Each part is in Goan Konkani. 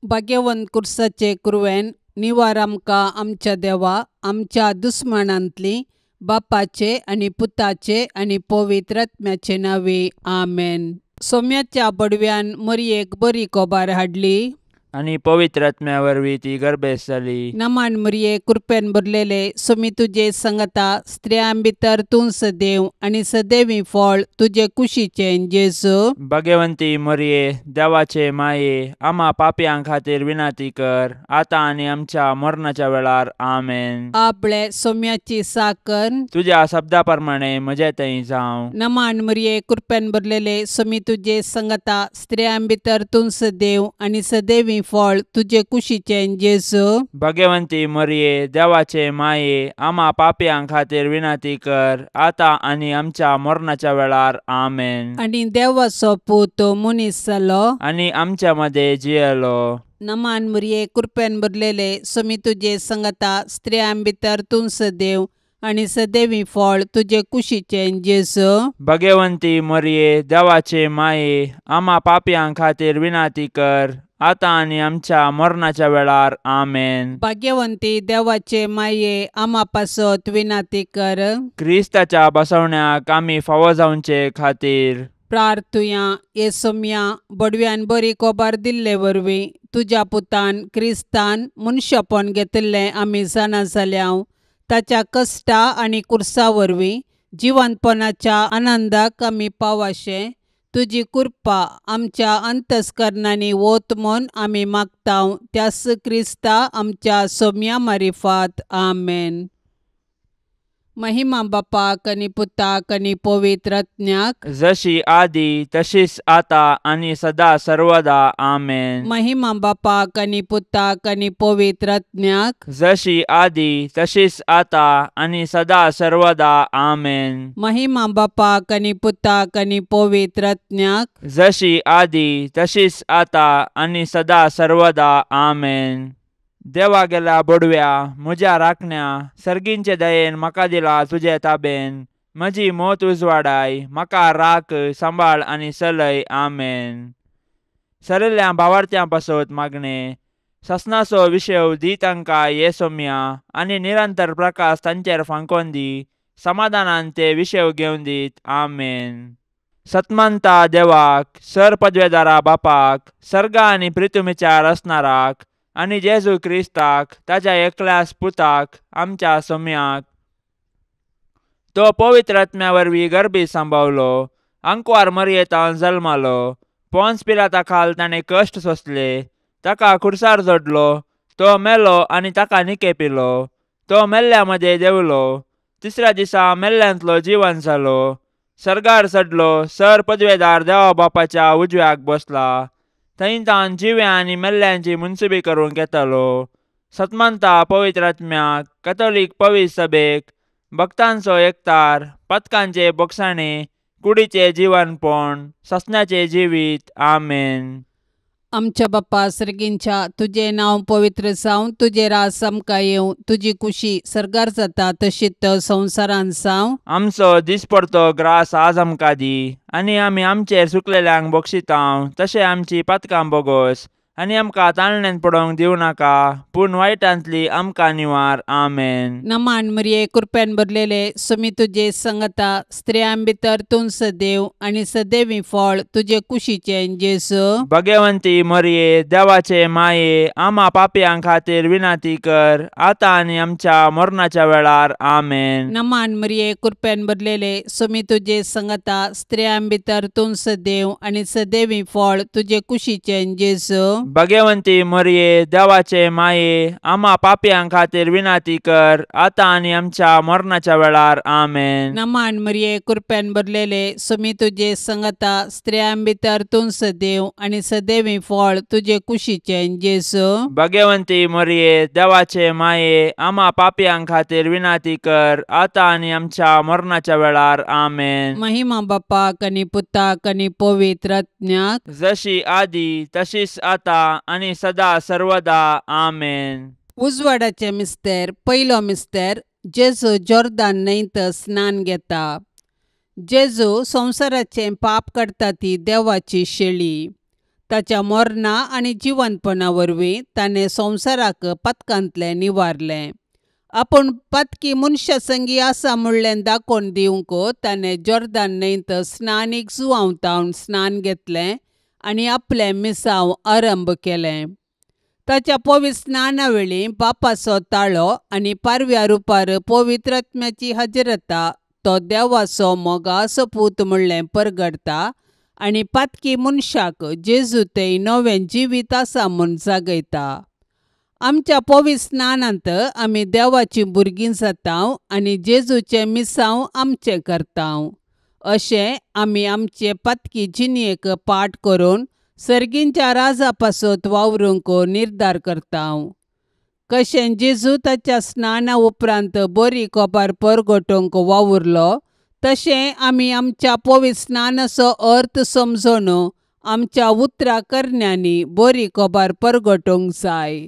भाग्यवंत कुर्साचे कुरवेन निवार आमकां आमच्या देवा आमच्या दुस्मानांतली बापाचे आनी पुताचे आनी पवित्र आत्म्याचे नांवे आमेन. सोम्याच्या बडव्यान मरयेक बरी कोबार हाडली आनी पवित्र आत्म्या वरवीं ती गर्भेस्त जाली. नमान मरये कृपेन भरलेले सोमी तुजे संगता स्त्रियां भितर तूं सदैव आनी सदैवी फळ तुजे कुशीचें जेजू. भाग्यवंती मरये देवाचे माये आमा पापयां खातीर विनंती कर आतां आनी आमच्या मरणाच्या वेळार आमेन. आपले सोम्याची साकर तुज्या शब्दा प्रमाणे म्हजे थंय जावं. नमान मरये कृपेन भरलेले सोमी तुजे संगता स्त्रियां भितर तूं सदैव आनी सदैवी फळ तुजे कुशीचें जेजू. भाग्यवंती मरये देवाचे माये आमा पापयां खातीर विनंती कर आतां आनी आमच्या मरणाच्या वेळार आमेन. आनी देवाचो पूत मनीस जालो आनी आमच्या मदें जियेलो. नमान मरये कृपेन भरलेले सोमी तुजे संगता स्त्रियां भितर तूं सदैव आनी सदैवी फळ तुजे कुशीचें जेजू. भाग्यवंती मरये देवाचे माये आमा पापयां खातीर विनंती कर आतां आनी आमच्या मरणाच्या वेळार आमेन. भाग्यवंती देवाचे माये आमा पासत विनंती कर. क्रिस्ताच्या बसवण्याक आमी फावो जावचे खातीर प्रार्थुया. हे सोम्या बडव्यान बरी कोबार दिल्ले वरवीं तुज्या पुतान क्रिस्तान मनशापण घेतिल्लें आमी जाणा जाल्या. ताच्या कश्टा आनी कुर्सा वरवीं जिवंतपणाच्या आनंदाक आमी पावाशें तुजी कृपा आमच्या अंतस्करणांनी वत म्हूण आमी मागता त्यास क्रिस्ता आमच्या सोम्या मारिफात आमेन. महिमा बापाक आनी पुताक आनी पवित्र आत्म्याक जशी आदी तशीच आता आनी सदा सर्वदा आमेन. महिमा बापाक आनी पुताक आनी पवित्र आत्म्याक जशी आदी तशीच आता आनी सदा सर्वदा आमेन. महिमा बापाक आनी पुताक आनी पवित्र आत्म्याक जशी आदी तशीच आता आनी सदा सर्वदा आमेन. देवा गेल्या बोडव्या म्हज्या राखण्या सर्गींचे दयेन म्हाका दिला तुजे ताबेन म्हजी मोत उजवाडाय म्हाका राख सांबाळ आनी सलय आमेन. सरिल्ल्या भावार्थ्यां पासत मागणें ससनाचो विशय दी तांकां ये सोम्या आनी निरंतर प्रकाश तांचेर फांकोन दी समाधानान ते विशय घेवन दीत आमेन. सतमानता देवाक सर पदवेदारा बापाक सर्गा आनी प्रितुमीच्या रसनाराक आनी जेजू क्रिस्ताक ताज्या एकल्यास पुताक आमच्या सोम्याक तो पवित्र आत्म्या वरवीं गर्भी सांबावलो आंकवार मरयेतान जल्मालो पोन्स पिलाता खाल ताणें कश्ट सोंसले ताका खुर्सार जोडलो तो मेलो आनी ताका निके पिलो तो मेल्ल्या मदें देंवलो तिसऱ्या दिसा मेल्ल्यांतलो जिवन जालो सर्गार चडलो सर पदवेदार देवा बापाच्या उजव्याक बसला थंय तान जिव्या आनी मेल्ल्यांची मुनसुबी करूंक येतालो. सतमानता पवित्र आत्म्याक कथोलीक पवित्र सभेक भक्तांचो एकतार पथकांचे बोगसाणे कुडीचे जिवनपण ससनाचें जिवीत आमेन. आमच्या बाप्पा सर्गींच्या तुजें नांव पवित्र जावं तुजें राज आमकां येवं तुजी कुशी सर्गार जाता तशीच संवसारांत जावं. आमचो दिसपडतो ग्रास आज आमकां दी आनी आमी आमचेर सुकलेल्यांक बक्षितांव तशें आमची पातकां बोगोस आनी आमकां ताळण्यान पडोवंक दिवं नाका पूण वायटांतली आमकां निवार आमेन. नमान मरये कृपेन भरलेले सोमी तुजे संगता स्त्रियां भितर तूं सदैव आनी सदैवी फळ तुजे कुशीचें जेजू. भाग्यवंती मरये देवाचे माये आमा पापयां खातीर विनंती कर आतां आनी आमच्या मरणाच्या वेळार आमेन. नमान मरये कृपेन भरलेले सोमी तुजे संगता स्त्रियां भितर तूं सदैव आनी सदैवी फळ तुजे कुशीचें जेजू. भाग्यवंती मरये देवाचे माये आमा पापयां खातीर विनंती कर आतां आनी आमच्या मरणाच्या वेळार आमेन. नमान मरये कृपेन भरलेले सोमी तुजे संगता स्त्रियां भितर तूं सदैव आनी सदैवी फळ तुजे कुशीचें जेजू. भाग्यवंती मरये देवाचे माये आमा पापयां खातीर विनंती कर आतां आनी आमच्या मरणाच्या वेळार आमेन. महिमा बापाक आनी पुताक आनी पवित्र आत्म्याक जशी आदी तशीच आता आनी सदा सर्वदा आमेन. उजवाडाचे मिस्तेर पयलो मिस्तेर जेजू जोर्दान न्हंयत स्नान घेता. जेजू संवसाराचें पाप काडटा ती देवाची शेळी. ताच्या मरणा आनी जिवंतपणा वरवीं ताणें संवसाराक पातकांतलें निवारलें. आपूण पातकी मनशा संगी आसा म्हणलें दाखोवन दिवंक ताणें जॉर्दान न्हंयत स्नानीक जुवांव स्नान घेतलें आनी आपलें मिसांव आरंभ केलें. ताच्या पवित्र स्नाना वेळी बापाचो ताळो आनी पारव्या रुपार पवित्र आत्म्याची हजरता तो देवाचो मोगाचो पूत म्हणलें परगडटा आनी पातकी मनशाक जेजू थंय नवें जिवीत आसा म्हूण जागयता. आमच्या पवित्र स्नानांत आमी देवाचीं भुरगीं जाता आनी जेजूचें मिसांव आमचें करता. अशें आमी आमचे पातकी जिणेक पाठ करून सर्गींच्या राजा पासत वावरूंक निर्धार करता. कशें जेजू ताच्या स्नाना उपरांत बरी कोबार परगटोवंक वावुरलो तशें आमी आमच्या पवित्र स्नानाचो अर्थ समजून आमच्या उतरां करण्यांनी बरी कोबार परगटोवंक जाय.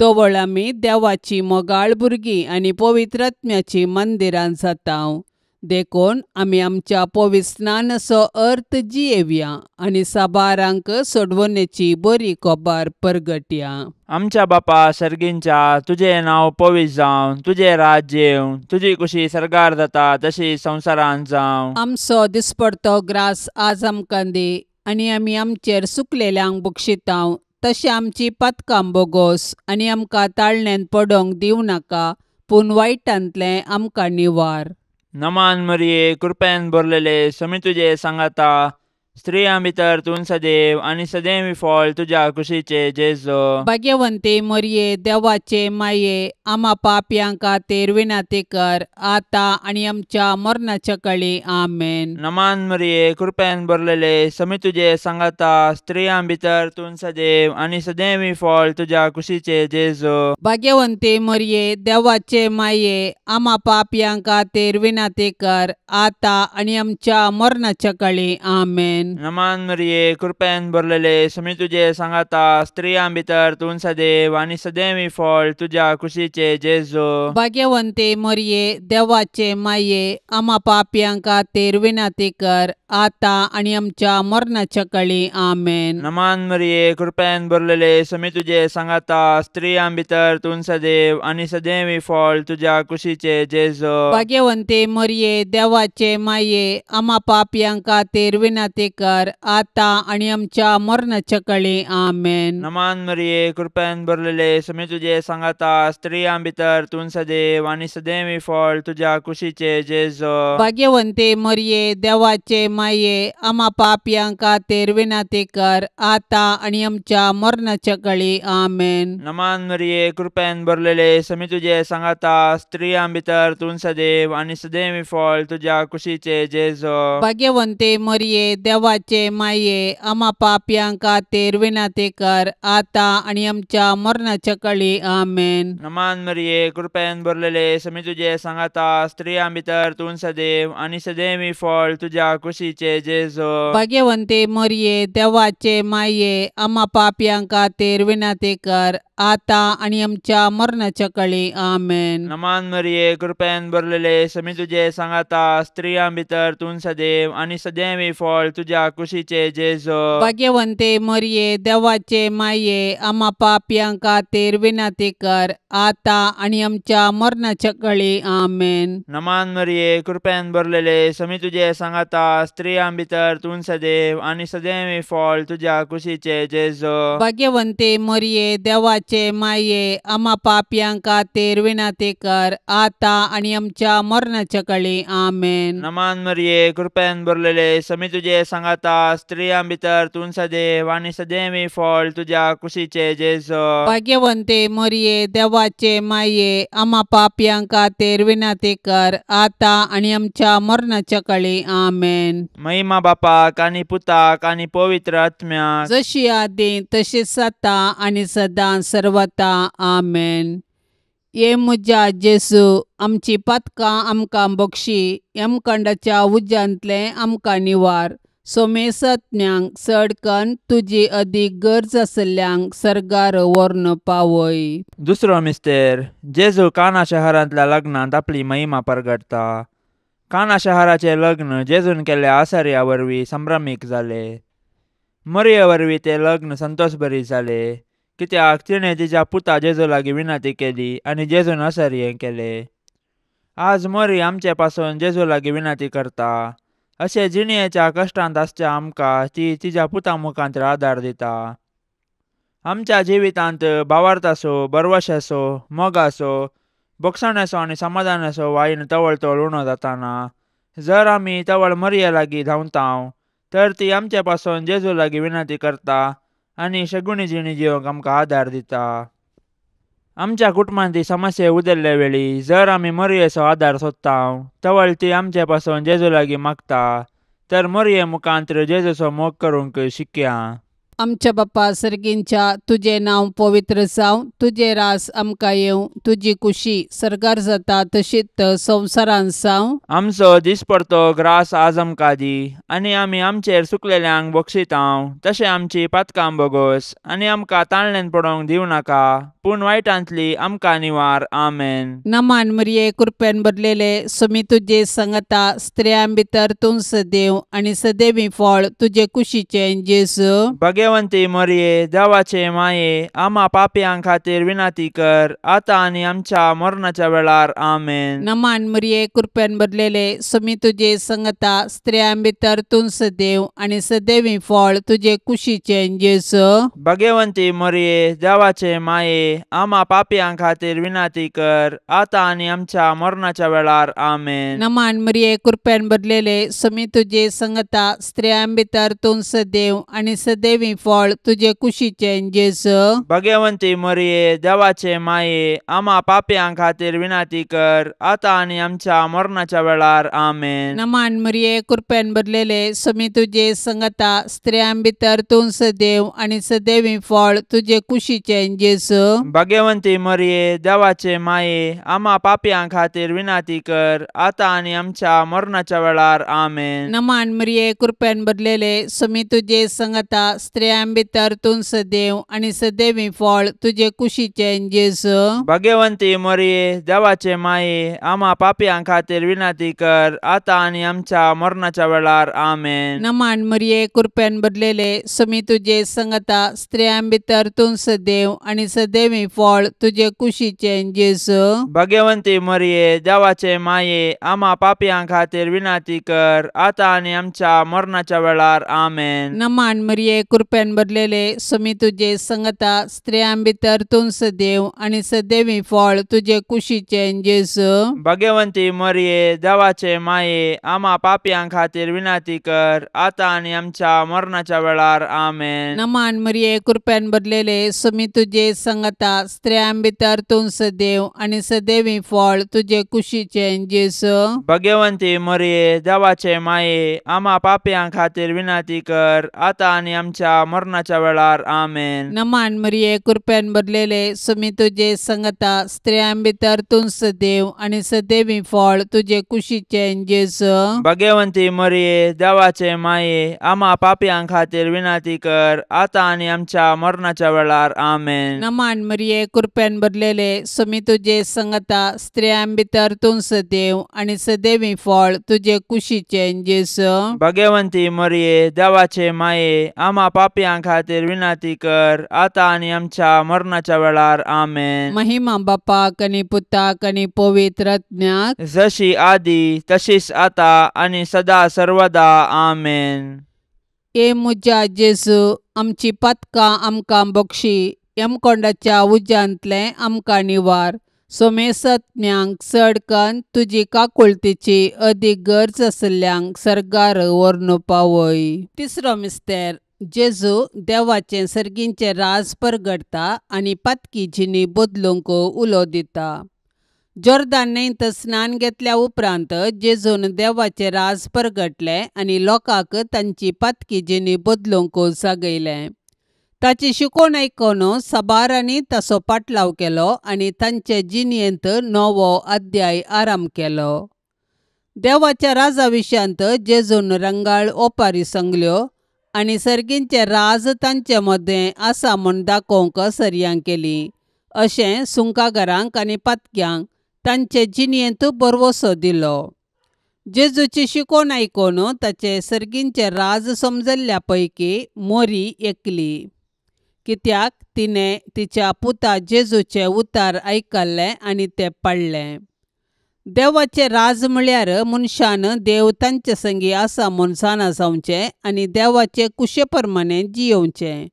तवळ आमी देवाची मोगाळ भुरगीं आनी पवित्र आत्म्याचीं मंदिरां जाता. देखून आमी आमच्या पवित्र स्नानाचो अर्थ जियेवया आनी साबारांक सोडवणेची बरी कोबार परगटया. आमच्या बापा सर्गींच्या, तुजें नांव पवित्र जावं, तुजें राज्य येवं, तुजी कुशी सर्गार जाता तशी संवसारांत जावं. आमचो दिसपडतो ग्रास आज आमकां दी आनी आमी आमचेर सुकलेल्यांक बक्षितांव तशें आमची पातकां बोगोस आनी आमकां ताळण्यांत पडोवंक दिवं नाका, पूण वायटांतलें आमकां निवार. नमान मरिये, कृपेन भरलेले, समी तुजे सांगाता, स्त्रियां भितर तूं सदैव आनी सदैव फळ तुज्या कुशीचे जेजू. भाग्यवंती मरिये, देवाचे माये, आमा पापयां खातीर विनंती कर आतां आनी आमच्या मरणाच्या कळी. आमेन. नमान मरिये, कृपेन भरलेले, समी तुजे सांगाता, स्त्रियां भितर तूं सदैव आनी सदैव फळ तुज्या कुशीचे जेजू. भाग्यवंती मरिये, देवाचे माये, आमा पापयां खातीर विनंती कर आतां आनी आमच्या मरणाच्या कळी. आमेन. नमान मरिये, कृपेन भरलेले, समी तुजे सांगाता, स्त्रियां भितर तूं सदैव आनी सदैव फळ तुज्या कुशीचे जेजू. भाग्यवंती मरिये, देवाचे माये, आमा पापयां खातीर विनंती कर आतां आनी आमच्या मरणाच्या कळी. आमेन. नमान मरिये, कृपेन भरलेले, समी तुजे सांगाता, स्त्रियां भितर तूं सदैव आनी सदैव फळ तुज्या कुशीचे जेजू. भाग्यवंती मरिये, देवाचे माये, आमा पापयां खातीर विनंती कर आतां आनी आमच्या मरणाच्या कळी. आमेन. नमान मरिये, कृपेन भरलेले, समी तुजे सांगाता, स्त्रियां भितर तूं सदैव आनी सदैव फळ तुज्या कुशीचे जेजू. भाग्यवंती मरिये, देवाचे माये, आमा पापयां खातीर विनंती कर आतां आनी आमच्या मरणाच्या कळी. आमेन. नमान मरिये, कृपेन भरलेले, समी तुजे सांगाता, स्त्रियां भितर तूं सदैव आनी सदैव फळ तुज्या कुशीचे जेजू. भाग्यवंती मरिये, देवाचे माये, आमा पापयां खातीर विनंती कर आतां आनी आमच्या मरणाच्या कळी. आमेन. नमान मरिये, कृपेन भरलेले, समी तुजे सांगाता, स्त्रियां भितर तूं सदैव आनी सदैव फळ तुज्या कुशीचे जेजू. भाग्यवंती मरिये, देवाचे माये, आमा पापयां खातीर विनंती कर आतां आनी आमच्या मरणाच्या कळी. आमेन. नमान मरिये, कृपेन भरलेले, समी तुजे सांगाता, स्त्रियां भितर तूं सदैव आनी सदैव फळ तुज्या कुशीचे जेजू. भाग्यवंती मरिये, देवाचे माये, आमा पापयां खातीर विनंती कर आतां आनी आमच्या मरणाच्या कळी. आमेन. नमान मरिये, कृपेन भरलेले, समी तुजे सांगाता, स्त्रियां भितर तूं सदैव आनी सदैव फळ तुज्या कुशीचे जेजू. भाग्यवंती मरिये, देवाचे माये, आमा पापयां खातीर विनंती कर आतां आनी आमच्या मरणाच्या कळी. आमेन. नमान मरिये, कृपेन भरलेले, समी तुजे सांगाता, स्त्रियां भितर तूं सदैव आनी सदैव फळ तुज्या कुशीचे जेजू. भाग्यवंती मरिये, देवाचे माये, आमा पापयां खातीर विनंती कर आतां आनी आमच्या मरणाच्या कळी. आमेन. महिमा बापाक आनी पुताक आनी पवित्र आत्म्याक, जशी आदी तशीच आतां आनी सदां सर्वता. आमेन. ये म्हज्या जेजू, आमची पातकां आमकां बक्षी, यमखंडाच्या उज्यांतलें आमकां निवार, सोमेसत्म्यांक चड कन्न तुजी अदीक गरज आसल्ल्यांक सर्गार व्हरून पावय. दुसरो मिस्तेर, जेजू काना शहरांतल्या लग्नांत आपली महिमा परगटता. काना शहराचें लग्न जेजून केल्ल्या आसर्या वरवीं संभ्रमीक जालें. मरिये वरवीं तें लग्न संतोशभरीत जालें, कित्याक तिणें तिच्या पुता जेजू लागीं विनंती केली आनी जेजून असर हें केलें. आज मरी आमचे पासून जेजू लागीं विनंती करता. अशें जिणयेच्या कश्टांत आसच्या आमकां ती तिच्या पुता मुखांत आदार दिता. आमच्या जिवितांत भावार्थाचो, भरवशाचो, मोगाचो, भोगसण्याचो आनी समाधानाचो वायन तवळ तवळ उणो जाताना जर आमी तवळ मरिये लागीं धांवतांव तर ती आमचे पासून जेजू लागीं विनंती करता आनी शगुणी जिणी जिवंक आमकां आदार दिता. आमच्या कुटुंबांत ती समस्या उदरले वेळी जर आमी मरियेचो आदार सोदतांव तवळ ती आमचे पासून जेजू लागीं मागता तर मरिये मुखांत जेजूचो मोग करूंक शिकया. आमच्या बापा सर्गींच्या तुजें नांव पवित्र जावं, तुजें रास आमकां येवं, तुजी कुशी सर्गार जाता तशीच संवसारांत जावं. आमचो दिसपडतो ग्रास आज आमकां दी आनी आमी आमचेर सुकलेल्यांक बक्षितांव तशें आमची पातकां बोगोस आनी आमकां ताळण्यान पडोवंक दिवं नाका पूण वायटांतली आमकां निवार. आमेन. नमान मरिये, कृपेन भरलेले, स्वामी तुजे संगता, स्त्रियां भितर तूं सदैव आनी सदैवी फळ तुजे कुशीचें जेजू. भगवंती मरिये, देवाचे माये, आमा पापयां खातीर विनंती कर आतां आनी आमच्या मरणाच्या वेळार. आमेन. नमान मरिये, कृपेन भरलेले, स्वामी तुजे संगता, स्त्रियां भितर तूं सदैव आनी सदैवी फळ तुजे कुशीचें जेजू. भगवंती मरिये, देवाचे माये, आमा पापयां खातीर विनंती कर आतां आनी आमच्या मरणाच्या वेळार. आमेन. नमान मरिये, कृपेन भरलेले, स्वामी तुजे संगता, स्त्रियां भितर तूं सदैव आनी सदैवी फळ तुजे कुशीचें जेजू. भगवंती मरिये, देवाचे माये, आमा पापयां खातीर विनंती कर आतां आनी आमच्या मरणाच्या वेळार. आमेन. नमान मरिये, कृपेन भरलेले, स्वामी तुजे संगता, स्त्रियां भितर तूं सदैव आनी सदैवी फळ तुजे कुशीचें जेजू. भगवंती मरिये, देवाचे माये, आमा पापयां खातीर विनंती कर आतां आनी आमच्या मरणाच्या वेळार. आमेन. नमान मरिये, कृपेन भरलेले, स्वामी तुजे संगता, स्त्रियां भितर तूं सदैव आनी सदैवी फळ तुजे कुशीचें जेजू. भगवंती मरिये, देवाचे माये, आमा पापयां खातीर विनंती कर आतां आनी आमच्या मरणाच्या वेळार. आमेन. नमान मरिये, कृपेन भरलेले, स्वामी तुजे संगता, स्त्रियां भितर तूं सदैव आनी सदैवी फळ तुजे कुशीचें जेजू. भगवंती मरिये, देवाचे माये, आमा पापयां खातीर विनंती कर आतां आनी आमच्या मरणाच्या वेळार. आमेन. नमान मरिये, कृपेन भरलेले, स्वामी तुजे संगता, स्त्रियां भितर तूं सदैव आनी सदैवी फळ तुजे कुशीचें जेजू. भगवंती मरिये, देवाचे माये, आमा पापयां खातीर विनंती कर आतां आनी आमच्या मरणाच्या वेळार. आमेन. नमान मरिये, कृपेन भरलेले, स्वामी तुजे संगता, स्त्रियां भितर तूं सदैव आनी सदैवी फळ तुजे कुशीचें जेजू. भगवंती मरिये, देवाचे माये, आमा पापयां खातीर विनंती कर आतां आनी आमच्या मरणाच्या वेळार. आमेन. नमान मरिये, कृपेन भरलेले, स्वामी तुजे संगता, स्त्रियां भितर तूं सदैव आनी सदैवी फळ तुजे कुशीचें जेजू. भगवंती मरिये, देवाचे माये, आमा पापयां खातीर विनंती कर आतां आनी आमच्या मरणाच्या वेळार. आमेन. नमान मरिये, कृपेन भरलेले, स्वामी तुजे संगता, स्त्रियां भितर तूं सदैव आनी सदैवी फळ तुजे कुशीचें जेजू. भगवंती मरिये, देवाचे माये, आमा पापयां खातीर विनंती कर आतां आनी आमच्या मरणाच्या वेळार. आमेन. महिमा बापाक आनी पुताक आनी पवित्र आत्म्याक, जशी आदी तशीच आतां आनी सदा सर्वदा. आमेन. ए म्हज्या जेजू, आमची पातकां आमकां बक्षी, यमकोंडाच्या उज्यांतलें आमकां निवार, सोमेसत्म्यांक चड कन्न तुजी काकुळतीची अदीक गरज आशिल्ल्यांक सर्गार व्हरून पावय. तिसरो मिस्तेर, जेजू देवाचें सर्गींचें राज परगडटा आनी पातकी जिणी बदलूंक उलो दिता. जोर्दान न्हंयत स्नान घेतल्या उपरांत जेजून देवाचें राज परगटलें आनी लोकांक तांची पातकी जिणी बदलूंक जागयलें. ताची शिकवण आयकून साबारांनी ताचो पाटलाव केलो आनी तांचे जिणेंत नवो अध्याय आरंभ केलो. देवाच्या राजा विशयांत जेजून रंगाळ ओपारी सांगल्यो आनी सर्गींचें राज तांचे मदें आसा म्हूण दाखोवंक सरयां केली. अशें सुंकागारांक आनी पातक्यांक तांचे जिणेंत भरवसो दिलो. जेजूची शिकोवन आयकून ताचे सर्गींचे राज समजल्ल्या पैकी मोरी एकली, कित्याक तिणें तिच्या पुता जेजूचें उतार आयकल्लें आनी तें पडलें. देवाचें राज म्हळ्यार मनशान देव तांचे संगी आसा म्हूण जाणा जावचें आनी देवाचे कुशे प्रमाणें जियोवचें.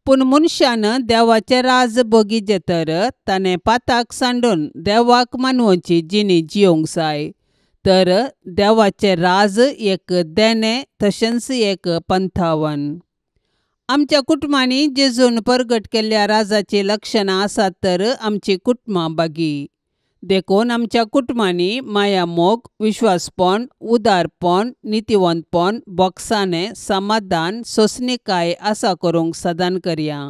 पूण मनशान देवाचें राज भोगिचें तर ताणें पाताक सांडून देवाक मानवची जिणी जियोवंक जाय. तर देवाचें राज एक देणें तशेंच एक पंथावन. आमच्या कुटुंबांनी जेजून परगट केल्ल्या राजाचीं लक्षणां आसात तर आमचीं कुटुंबां बागी. देखून आमच्या कुटुंबांनी मायामोग, विश्वासपण, उदारपण, नितिवंतपण, बोगसाणें, समाधान, सोंसणीकाय आसा करूंक सदान करया.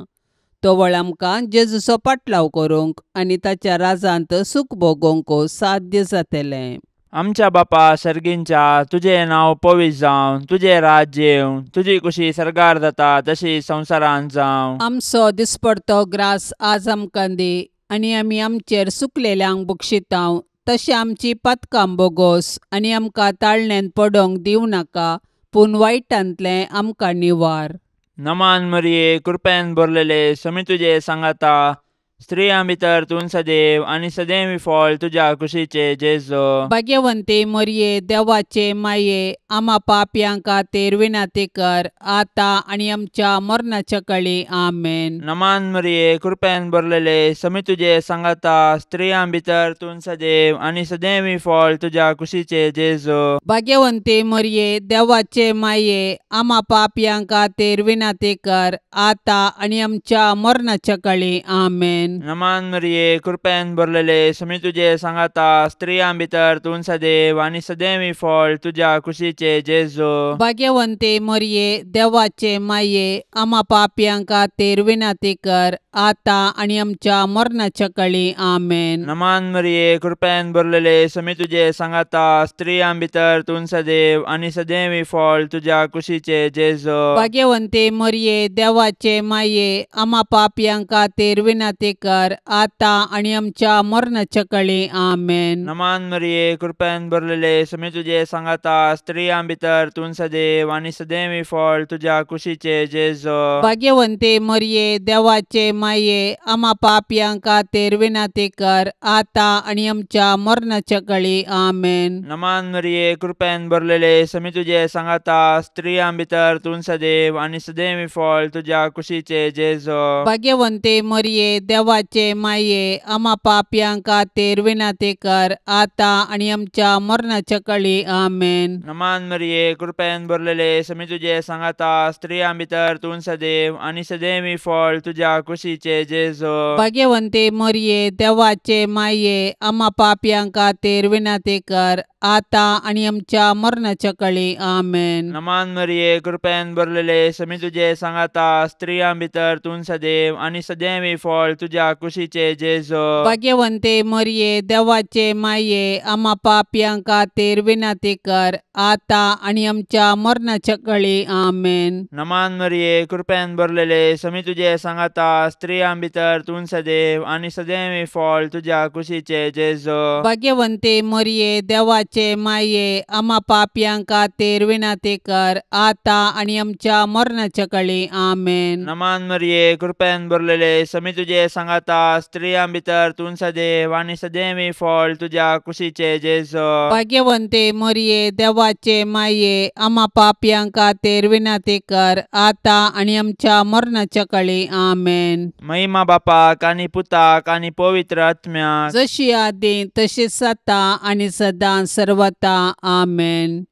तवळ आमकां जेजूचो पाटलाव करूंक आनी ताच्या राजांत सूख भोगोवंक साध्य जातलें. आमच्या बापा सर्गींच्या, तुजें नांव पवित्र जावं, तुजें राज्य येवं, तुजी कुशी सर्गार जाता तशी संवसारांत जावं. आमचो दिसपडतो ग्रास आज आमकां दी आनी आमी आमचेर सुकलेल्यांक बक्षितांव तशें आमची पातकां बोगोस आनी आमकां ताळण्यांत पडोवंक दिवं नाका, पूण वायटांतलें आमकां निवार. नमान मरिये, कृपेन भरलेले, समी तुजे सांगाता, स्त्रियां भितर तूं सदैव आनी सदैव फळ तुज्या कुशीचे जेजू. भाग्यवंती मरिये, देवाचे माये, आमा पापयां खातीर विनंती कर आतां आनी आमच्या मरणाच्या कळी. आमेन. नमान मरिये, कृपेन भरलेले, समी तुजे सांगाता, स्त्रियां भितर तूं सदैव आनी सदैव फळ तुज्या कुशीचे जेजू. भाग्यवंती मरिये, देवाचे माये, आमा पापयां खातीर विनंती कर आतां आनी आमच्या मरणाच्या कळी. आमेन. नमान मरिये, कृपेन भरलेले, समी तुजे सांगाता, स्त्रियां भितर तूं सदैव आनी सदैव फळ तुज्या कुशीचे जेजू. भाग्यवंती मरिये, देवाचे माये, आमा पापयां खातीर विनंती कर आतां आनी आमच्या मरणाच्या कळी. आमेन. नमान मरिये, कृपेन भरलेले, समी तुजे सांगाता, स्त्रियां भितर तूं सदैव आनी सदैव फळ तुज्या कुशीचे जेजू. भाग्यवंती मरिये, देवाचे माये, आमा पापयां खातीर विनंती कर आतां आनी आमच्या मरणाच्या कळी. आमेन. नमान मरिये, कृपेन भरलेले, समी तुजे सांगाता, स्त्रियां भितर तूं सदैव आनी सदैव फळ तुज्या कुशीचे जेजू. भाग्यवंती मरिये, देवाचे माये, आमा पापयां खातीर विनंती कर आतां आनी आमच्या मरणाच्या कळी. आमेन. नमान मरिये, कृपेन भरलेले, समी तुजे सांगाता, स्त्रियां भितर तूं सदैव आनी सदैव फळ तुज्या कुशीचे जेजू. भाग्यवंती मरिये, देवाचे माये, आमा पापयां खातीर विनंती कर आतां आनी आमच्या मरणाच्या कळी. आमेन. नमान मरिये, कृपेन भरलेले, समी तुजे सांगाता, स्त्रियां भितर तूं सदैव आनी सदैव फळ तुज्या कुशीचे जेजू. भाग्यवंती मरिये, देवाचे माये, आमा पापयां खातीर विनंती कर आतां आनी आमच्या मरणाच्या कळी. आमेन. नमान मरिये, कृपेन भरलेले, समी तुजे सांगाता, स्त्रियां भितर तूं सदैव आनी सदैव फळ तुज्या कुशीचे जेजू. भाग्यवंती मरिये, देवाचे माये, आमा पापयां खातीर विनंती कर आतां आनी आमच्या मरणाच्या कळी. आमेन. नमान मरिये, कृपेन भरलेले, समी तुजे सांगाता, स्त्रियां भितर तूं सदैव आनी सदैव फळ तुज्या कुशीचे जेजू. भाग्यवंती मरिये, देवाचे माये, आमा पापयां खातीर विनंती कर आतां आनी आमच्या मरणाच्या कळी. आमेन. नमान मरिये, कृपेन भरलेले, समी तुजे सांगाता, स्त्रियां भितर तूं सदैव आनी सदैव फळ तुज्या कुशीचे जेजू. भाग्यवंती मरिये, देवाचे माये, आमा पापयां खातीर विनंती कर आतां आनी आमच्या मरणाच्या कळी. आमेन. महिमा बापाक आनी पुताक आनी पवित्र आत्म्याक, जशी आदी तशीच आतां आनी सदां सर्वता. आमेन.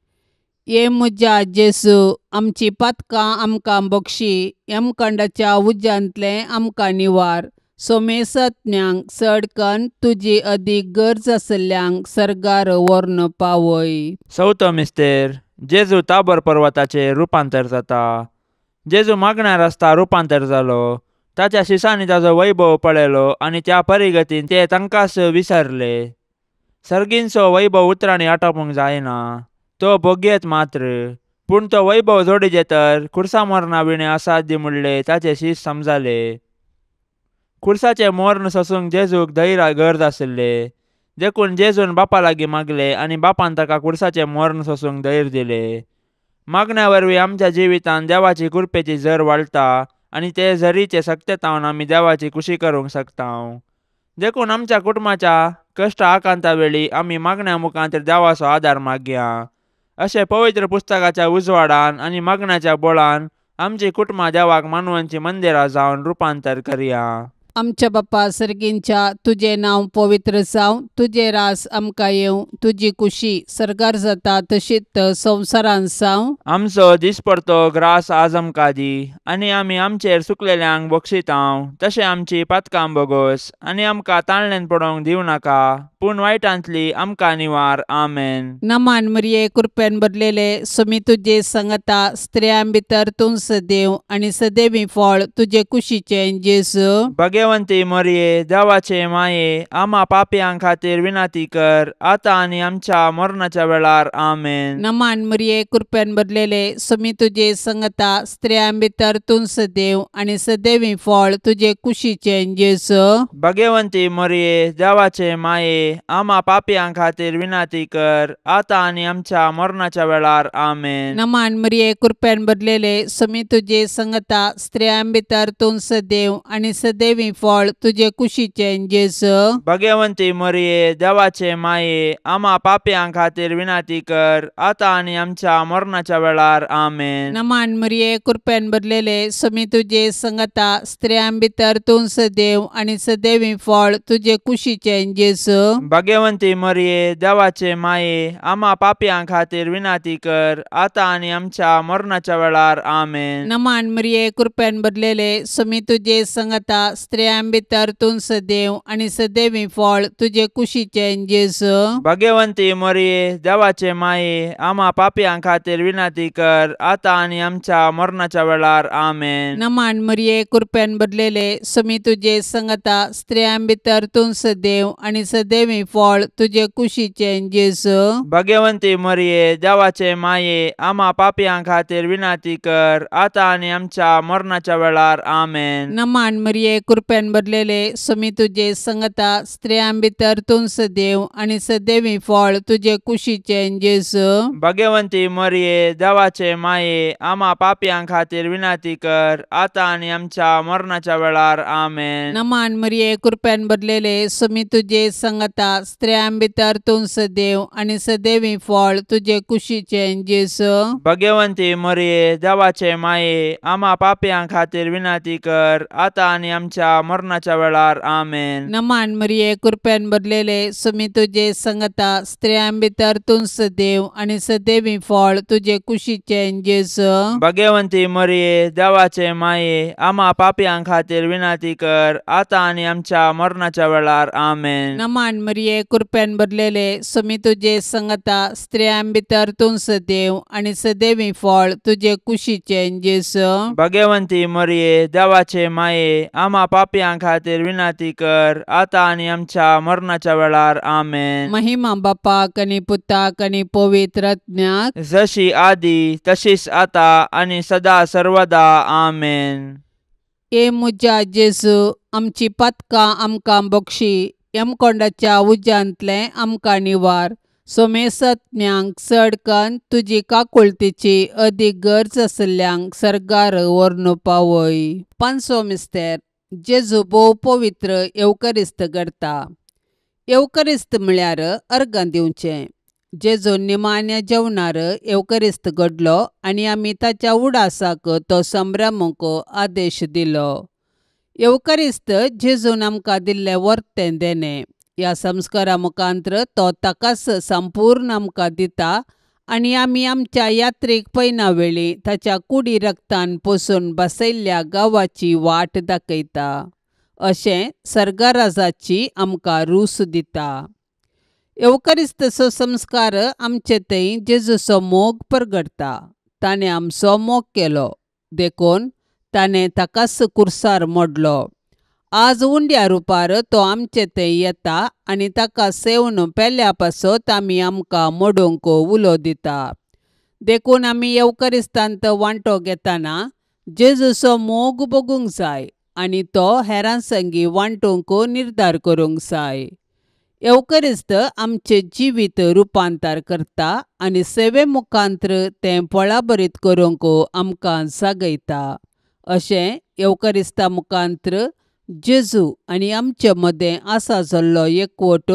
ये म्हज्या जेजू, आमची पातकां आमकां बक्षी, यमकंडाच्या उज्यांतलें आमकां निवार, सोमेसत्म्यांक चड कन्न तुजी अदीक गरज आशिल्ल्यांक सर्गार व्हरून पावय. चवथो मिस्तेर, जेजू ताबोर पर्वताचेर रुपांतर जाता. जेजू मागण्यार आसता रुपांतर जालो. ताच्या शिसांनी ताजो वैभव पळयलो आनी त्या परिगतीन ते तांकांच विसरले. सर्गींचो वैभव उतरांनी आटोवंक जायना, तो भोगयेत मात्र, पूण तो वैभव जोडीचे तर खुर्सा मरणा विणे असाध्य म्हणले ताचे शीस समजाले. खुर्साचें मर्ण सोसूंक जेजूक धैर्य गरज आशिल्ले. देखून जेजून बापा लागीं मागले आनी बापान ताका कुर्साचें मर्ण सोसूंक धैर्य दिलें. मागण्या वरवीं आमच्या जिवितांत देवाची कृपेची झर वाडटा आनी ते झरीचे सक्तेतावन आमी देवाची खुशी करूंक शकता. देखून आमच्या कुटुंबाच्या कश्ट आकांता वेळी आमी मागण्या मुखांतर देवाचो आदार मागया. अशें पवित्र पुस्तकाच्या उजवाडान आनी मागण्याच्या बळान आमची कुटुंबां देवाक मानवांची मंदिरां जावन रुपांतर करया. आमच्या बापा सर्गींच्या तुजें नांव पवित्र जावं, तुजें रास आमकां येवं, तुजी कुशी सर्गार जाता तशीच संवसारांत जावं. आमचो दिसपडतो ग्रास आज आमकां दी आनी आमी आमचेर सुकलेल्यांक बक्षितांव तशें आमची पातकां बोगोस आनी आमकां ताणल्यान पडोवंक दिवं नाका, पूण वायटांतली आमकां निवार. आमेन. नमान मरिये, कृपेन भरलेले, स्वामी तुजे संगता, स्त्रियां भितर तूं सदैव आनी सदैवी फळ तुजे कुशीचें जेजू. भगवंती मरिये, देवाचे माये, आमा पापयां खातीर विनंती कर आतां आनी आमच्या मरणाच्या वेळार. आमेन. नमान मरिये, कृपेन भरलेले, स्वामी तुजे संगता, स्त्रियां भितर तूं सदैव आनी सदैवी फळ तुजे कुशीचें जेजू. भगवंती मरिये, देवाचे माये, आमा पापयां खातीर विनंती कर आतां आनी आमच्या मरणाच्या वेळार. आमेन. नमान मरिये, कृपेन भरलेले, स्वामी तुजे संगता, स्त्रियां भितर तूं सदैव आनी सदैवी फळ तुजे कुशीचें जेजू. भगवंती मरिये, देवाचे माये, आमा पापयां खातीर विनंती कर आतां आनी आमच्या मरणाच्या वेळार. आमेन. नमान मरिये, कृपेन भरलेले, स्वामी तुजे संगता, स्त्रियां भितर तूं सदैव आनी सदैवी फळ तुजे कुशीचें जेजू. भगवंती मरिये, देवाचे माये, आमा पापयां खातीर विनंती कर आतां आनी आमच्या मरणाच्या वेळार. आमेन. नमान मरिये, कृपेन भरलेले, स्वामी तुजे संगता, स्त्रियां भितर तूं सदैव आनी सदैवी फळ तुजे कुशीचें जेजू. भगवंती मरिये, देवाचे माये, आमा पापयां खातीर विनंती कर आतां आनी आमच्या मरणाच्या वेळार. आमेन. नमान मरिये, कृपेन भरलेले, स्वामी तुजे संगता, स्त्रियां भितर तूं सदैव आनी सदैवी फळ तुजे कुशीचें जेजू. भगवंती मरिये, देवाचे माये, आमा पापयां खातीर विनंती कर आतां आनी आमच्या मरणाच्या वेळार. आमेन. नमान मरिये, कृपेन भरलेले, स्वामी तुजे संगता, स्त्रियां भितर तूं सदैव आनी सदैवी फळ तुजे कुशीचें जेजू. भगवंती मरिये, देवाचे माये, आमा पापयां खातीर विनंती कर आतां आनी आमच्या मरणाच्या वेळार. आमेन. नमान मरिये, कृपेन भरलेले, स्वामी तुजे संगता, स्त्रियां भितर तूं सदैव आनी सदैवी फळ तुजे कुशीचें जेजू. भगवंती मरिये, देवाचे माये, आमा पापयां खातीर विनंती कर आतां आनी आमच्या मरणाच्या वेळार. आमेन. नमान मरिये, कृपेन भरलेले, स्वामी तुजे संगता, स्त्रियां भितर तूं सदैव आनी सदैवी फळ तुजे कुशीचें जेजू. भगवंती मरिये, देवाचे माये, आमा पापयां खातीर विनंती कर आतां आनी आमच्या मरणाच्या वेळार. आमेन. नमान मरिये, कृपेन भरलेले, स्वामी तुजे संगता, स्त्रियां भितर तूं सदैव आनी सदैवी फळ तुजे कुशीचें जेजू. भगवंती मरिये, देवाचे माये, आमा पापयां खातीर विनंती कर आतां आनी आमच्या मरणाच्या वेळार. आमेन. महिमा बापाक आनी पुताक आनी पवित्र आत्म्याक, जशी आदी तशीच आतां आनी सदा सर्वदा. आमेन. ए म्हज्या जेजू, आमची पातकां आमकां बक्षी, यमकोंडाच्या उज्यांतलें आमकां निवार, सोमेसत्म्यांक चड कन्न तुजी काकुळतीची अदीक गरज आशिल्ल्यांक सर्गार व्हरून पावय. पांचवो मिस्तेर, जेजू भोव पवित्र येवकरिस्त घडता. येवकरिस्त म्हळ्यार अर्गां दिवचें. जेजू निमाण्या जेवणार येवकरिस्त घडलो आनी आमी ताच्या उडासाक तो संभ्रमूंक आदेश दिलो. येवकरिस्त जेजून आमकां दिल्लें वर्तें देणें. ह्या संस्कारा मुखांतर तो ताकाच संपूर्ण आमकां दिता आनी आमी आमच्या यात्रेक पयना वेळी ताच्या कुडी रक्तान पोसून बसयल्ल्या गांवाची वाट दाखयता. अशें सर्गराजाची आमकां रूस दिता. येवकरिस्ताचो संस्कार आमचे थंय जेजूचो मोग परगटता. ताणें आमचो मोग केलो देखून ताणें ताकाच कुर्सार मोडलो. आज उंड्या रुपार तो आमचे थंय येता आनी ताका सेवन पेल्या पासत आमी आमकां मोडूंक उलो दिता. देखून आमी येवकरिस्तांत वांटो घेतना जेजूचो मोग बगूंक जाय आनी तो हेरां संगी वांटूंक निर्धार करूंक जाय. येवकरिस्त आमचें जिवीत रुपांतर करता आनी सेवे मुखांत्र तें फळाभरीत करूंक आमकां जागयता. अशें येवकरिस्ता मुखांत्र जेजू आनी आमचे मदें आसा जाल्लो एकवट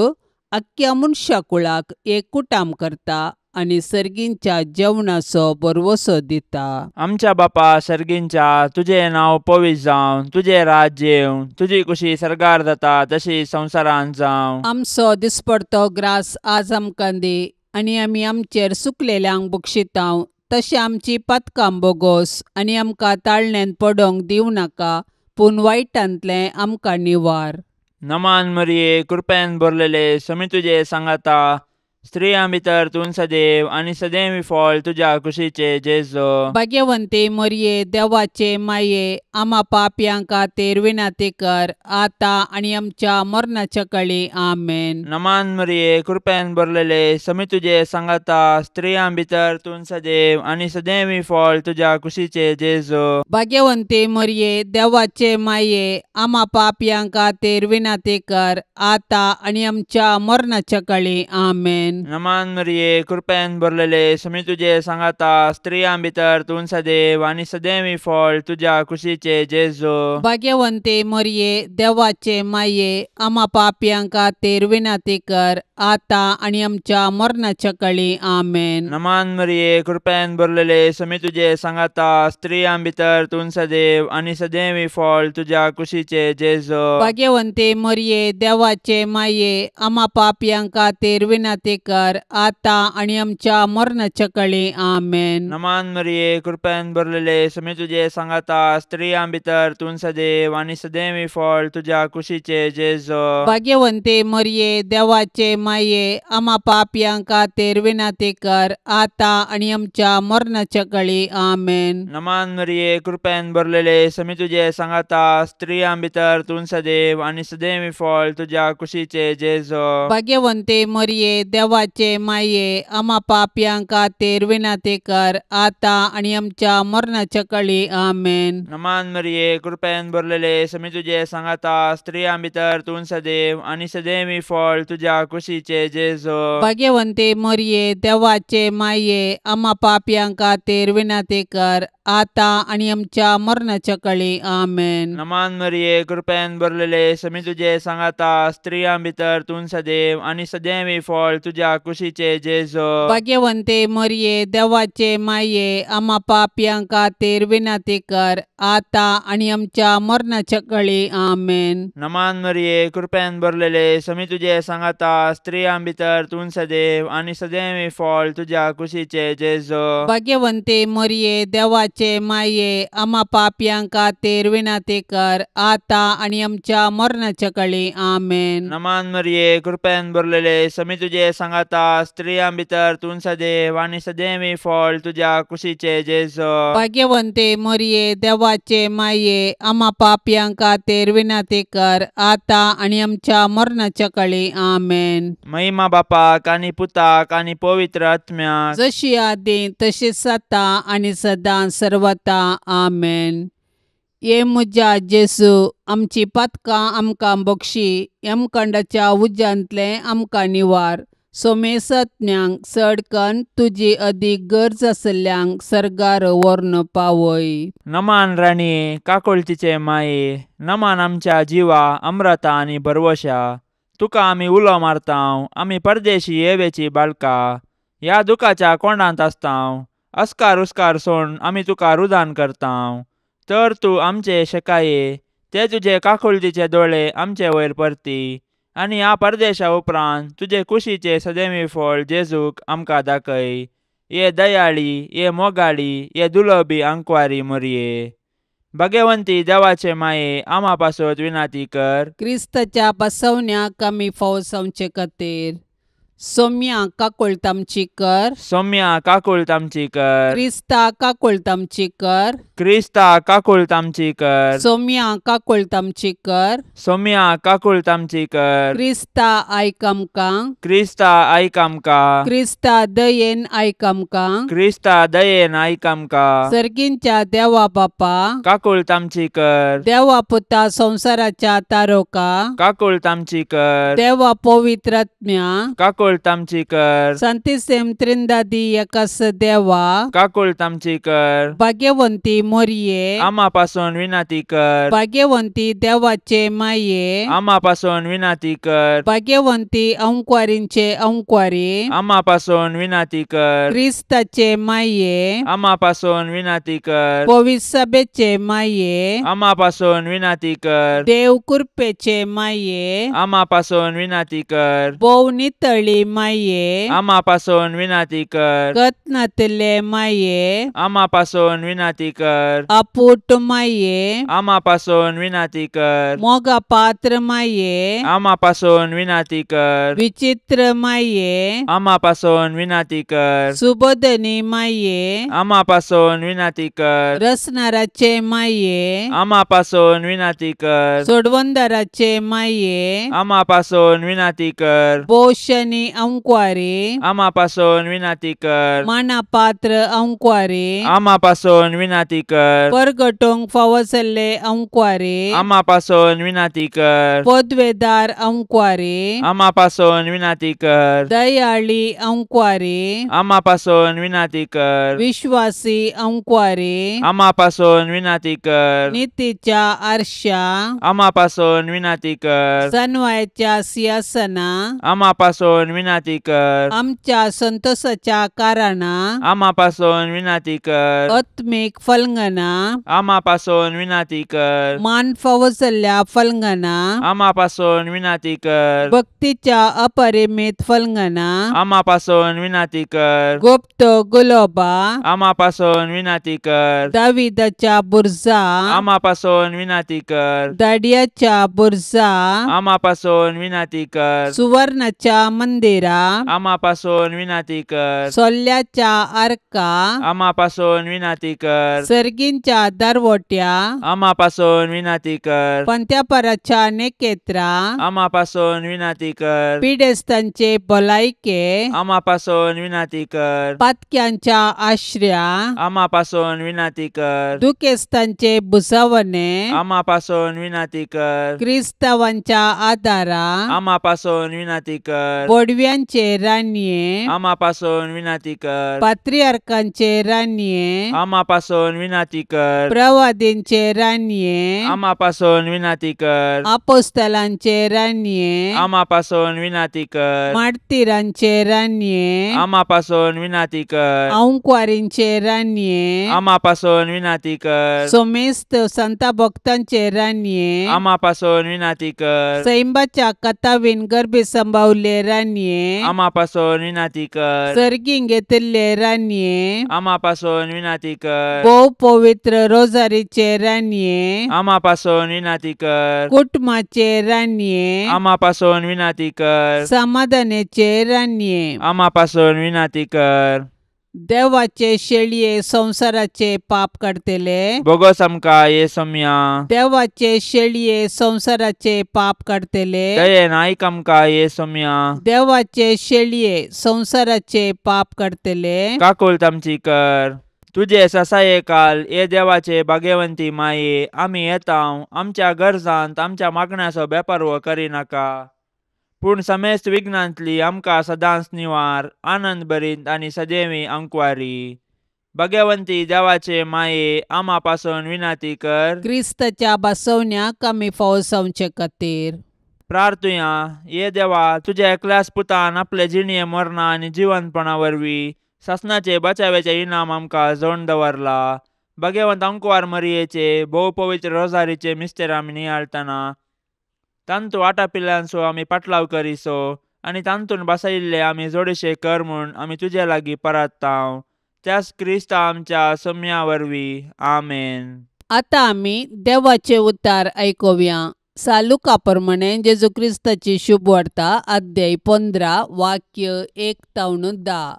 आख्ख्या मनशा कुळाक एक कुटाम करता आनी सर्गींच्या जेवणाचो भरवसो दिता. आमच्या बापा सर्गींच्या, तुजें नांव पवित्र जावं, तुजें राज्य येवं, तुजी कुशी सर्गार जाता तशी संवसारांत जावं. आमचो दिसपडतो ग्रास आज आमकां दी आनी आमी आमचेर सुकलेल्यांक बक्षितांव तशें आमची पातकां बोगोस आनी आमकां ताळण्यांत पडोंक दिवं नाका, पूण वायटांतलें आमकां निवार. नमान मरिये, कृपेन भरलेले, समी तुजे सांगाता, स्त्रियां भितर तूं सदैव आनी सदैव फळ तुज्या कुशीचे जेजू. भाग्यवंती मरिये, देवाचे माये, आमा पापयां खातीर विनंती कर आतां आनी आमच्या मरणाच्या कळी. आमेन. नमान मरिये, कृपेन भरलेले, समी तुजे सांगाता, स्त्रियां भितर तूं सदैव आनी सदैव फळ तुज्या कुशीचे जेजू. भाग्यवंती मरिये, देवाचे माये, आमा पापयां खातीर विनंती कर आतां आनी आमच्या मरणाच्या कळी. आमेन. नमान मरिये, कृपेन भरलेले, समी तुजे सांगाता, स्त्रियां भितर तूं सदैव आनी सदैव फळ तुज्या कुशीचे जेजू. भाग्यवंती मरिये, देवाचे माये, आमा पापयां खातीर विनंती कर आतां आनी आमच्या मरणाच्या कळी. आमेन. नमान मरिये, कृपेन भरलेले, समी तुजे सांगाता, स्त्रियां भितर तूं सदैव आनी सदैव फळ तुज्या कुशीचे जेजू. भाग्यवंती मरिये, देवाचे माये, आमा पापयां खातीर विनंती कर आतां आनी आमच्या मरणाच्या कळी. आमेन. नमान मरिये, कृपेन भरलेले, समी तुजे सांगाता, स्त्रियां भितर तूं सदैव आनी सदैव फळ तुज्या कुशीचे जेजू. भाग्यवंती मरिये, देवाचे माये, आमा पापयां खातीर विनंती कर आतां आनी आमच्या मरणाच्या कळी. आमेन. नमान मरिये, कृपेन भरलेले, समी तुजे सांगाता, स्त्रियां भितर तूं सदैव आनी सदैव फळ तुज्या कुशीचे जेजू. भाग्यवंती मरिये, देवाचे माये, आमा पापयां खातीर विनंती कर आतां आनी आमच्या मरणाच्या कळी. आमेन. नमान मरिये, कृपेन भरलेले, समी तुजे सांगाता, स्त्रियां भितर तूं सदैव आनी सदैव फळ तुज्या कुशीचे जेजू. भाग्यवंती मरिये, देवाचे माये, आमा पापयां खातीर विनंती कर आतां आनी आमच्या मरणाच्या कळी. आमेन. नमान मरिये, कृपेन भरलेले, समी तुजे सांगाता, स्त्रियां भितर तूं सदैव आनी सदैव फळ तुज्या कुशीचे जेजू. भाग्यवंती मरिये, देवाचे माये, आमा पापयां खातीर विनंती कर आतां आनी आमच्या मरणाच्या कळी. आमेन. नमान मरिये, कृपेन भरलेले, समी तुजे सांगाता, स्त्रियां भितर तूं सदैव आनी सदैव फळ तुज्या कुशीचे जेजू. भाग्यवंती मरिये, देवाचे माये, आमा पापयां खातीर विनंती कर आतां आनी आमच्या मरणाच्या कळी. आमेन. नमान मरिये, कृपेन भरलेले, समी तुजे सांगाता, स्त्रियां भितर तूं सदैव आनी सदैव फळ तुज्या कुशीचे जेजू. भाग्यवंती मरिये, देवाचे माये, आमा पापयां खातीर विनंती कर आतां आनी आमच्या मरणाच्या कळी. आमेन. महिमा बापाक आनी पुताक आनी पवित्र आत्म्याक, जशी आदी तशीच आतां आनी सदां सर्वता. आमेन. ये म्हज्या जेजू, आमची पातकां आमकां बक्षी, यमकंडाच्या उज्यांतलें आमकां निवार, सोमेसत्म्यांक चड कन्न तुजी अदीक गरज आशिल्ल्यांक सर्गार व्हरून पावय. नमान राणये, काकोळतीचे माये, नमान आमच्या जिवा अम्रता आनी भरवशा, तुका आमी उलो मारतांव, आमी परदेशी येवेची बाळका, ह्या दुखाच्या कोंडांत आसतांव, अस्कार उस्कार सोड आमी तुका रुदान करतांव, तर तूं आमचे शेकाये, ते तुजे काकुळतीचे दोळे आमचे वयर परती आनी ह्या परदेशा उपरांत तुजे कुशीचे सदैवी फळ जेजूक आमकां दाखय. ये दयाळी, ये मोगाळी, ये दुलबी आंकवारी मोरये, भाग्यवंती देवाचे माये, आमा पासत विनाती कर. क्रिस्ताच्या बसवण्याक आमी फावो जावचे खातीर. सोम्या काकुळट आमची कर। सोम्या काकुळट आमची कर। क्रिस्ता काकुळट आमची कर। क्रिस्ता काकुळट आमची कर। सोम्या काकुळट आमची कर। सोम्या काकुळट आमची कर। क्रिस्ता आयक आमकां। क्रिस्ता आयक आमकां। क्रिस्ता दयेन आयक आमकां। क्रिस्ता दयेन आयक आमकां। सर्गींच्या देवा बापा काकुळट आमची कर। देवा पुता संवसाराच्या तारोका काकुळट आमची कर। देवा पवित्र आत्म्या काकुळट आमची कर। संतिसेम त्रिंदादी एकास देवा काकुळट आमची कर। भाग्यवंती मोरये आमा पासून विनंती कर। भाग्यवंती देवाचे माये आमा पासून विनंती कर। भाग्यवंती अंकवारींचे अंकवारी आमा पासून विनंती कर। क्रिस्ताचे माये आमा पासून विनंती कर। पवित्र सभेचे माये आमा पासून विनंती कर। देव कृपेचे माये आमा पासून विनंती कर। भोव नितळी माये आमा पासून विनंती कर। कतनातले माये आमा पासून विनंती कर। अपूट माये आमा पासून विनंती कर। मोगा पात्र माये आमा पासून विनंती कर। विचित्र माये आमा पासून विनंती कर। सुबोधनी माये आमा पासून विनंती कर। रसनाराचे माये आमा पासून विनंती कर। सोडवंदाराचे माये आमा पासून विनंती कर। पोषणी अंकवारी आमा पासून विनंती कर। मानापात्र अंकवारी आमा पासून विनंती कर। परगटोंक फावो जाल्ले अंकवारी आमा पासून विनंती कर। पदवेदार अंकवारी आमा पासून विनंती कर। दयाळी अंकवारी आमा पासून विनंती कर। विश्वासी अंकवारी आमा पासून विनंती कर। नितीच्या आरशा आमा पासून विनंती कर। सनवायच्या सिंहासना आमा पासून विनंती कर। आमच्या संतोषाच्या कारणा आमा पासून विनंती कर। आत्मीक फलंगना आमा पासून विनंती कर। मान फावो जाल्ल्या फलंगना आमा पासून विनंती कर। भक्तीच्या अपरिमित फलंगना आमा पासून विनंती कर। गुप्त गुलोबा आमा पासून विनंती कर। दाविदाच्या बुर्जा आमा पासून विनंती कर। दाडियाच्या बुर्जा आमा पासून विनंती कर। सुवर्णाच्या मंदिरा आमा पासून विनंती कर। सोल्याच्या आर्का आमा पासून विनंती कर। सर्गींच्या दरवट्या आमा पासून विनंती कर। पंत्यापराच्या नेकेत्रा आमा पासून विनंती कर। पिडेस्तांचे भलायके आमा पासून विनंती कर। पातक्यांच्या आश्र्या आमा पासून विनंती कर। दुखेस्तांचे भुजावणे आमा पासून विनंती कर। क्रिस्तावांच्या आदारा आमा पासून विनंती कर। बोडव्यांचे राणये आमा पासून विनंती कर। पात्रियार्कांचे राणये आमा पासून विनंती कर। प्रवादींचे राणये आमा पासून विनंती कर। आपोस्तलांचे राणये आमा पासून विनंती कर। मार्तीरांचे राणये आमा पासून विनंती कर। अंकवारींचे राणये आमा पासून विनंती कर। सोमेस्त संता भक्तांचे राणये आमा पासून विनंती कर। सैंबाच्या कथावीन गर्भी संभावले राणये आमा पासून विनंती कर। सर्गीं घेतिल्ले राणये आमा पासून विनंती कर। भोव पवित्र रोजारीचे राणये आमा पासून विनंती कर। कुटुंबाचे राणये आमा पासून विनंती कर। समाधानाचे राणये आमा पासून विनंती कर। देवाचे शेळये संवसाराचे पाप काडटले बोगस आमकां ये सोम्या। देवाचे शेळये संवसाराचे पाप काडटले दयेन आयक आमकां ये सोम्या। देवाचे शेळये संवसाराचे पाप काडटले काकुळट आमची कर। तुजे ससाये काल ये देवाचे भाग्यवंती माये आमी येता आमच्या गरजांत आमच्या मागण्याचो बेपारवो करिनाका पूण समेस्त विघ्नांतली आमकां सदांच निवार आनंद भरीत आनी सदैवी अंकवारी। भाग्यवंती देवाचे माये आमा पासून विनंती कर। क्रिस्ताच्या बसवण्याक आमी फावो जावचे खातीर प्रार्थुया। ये देवा तुज्या एकल्याच पुतान आपले जिणये मरणा आनी जिवंतपणा वरवीं सासनाचे बचाव्याचे इनाम आमकां जोडून दवरला। भाग्यवंत अंकवार मरियेचे भोव पवित्र रोजारीचे मिस्तेर आमी नियाळटना तांतू आटापिल्ल्यांचो आमी पाटलाव करिसो आनी तांतून बसयिल्ले आमी जोडशे कर म्हूण आमी तुजे लागीं परत्ताव त्याच क्रिस्ता आमच्या सोम्या वरवीं आमेन। आतां आमी देवाचे उतार आयकुया। सालुका प्रमाणे जेजू क्रिस्ताची शुभवार्ता अध्याय 15 वाक्य 1-10.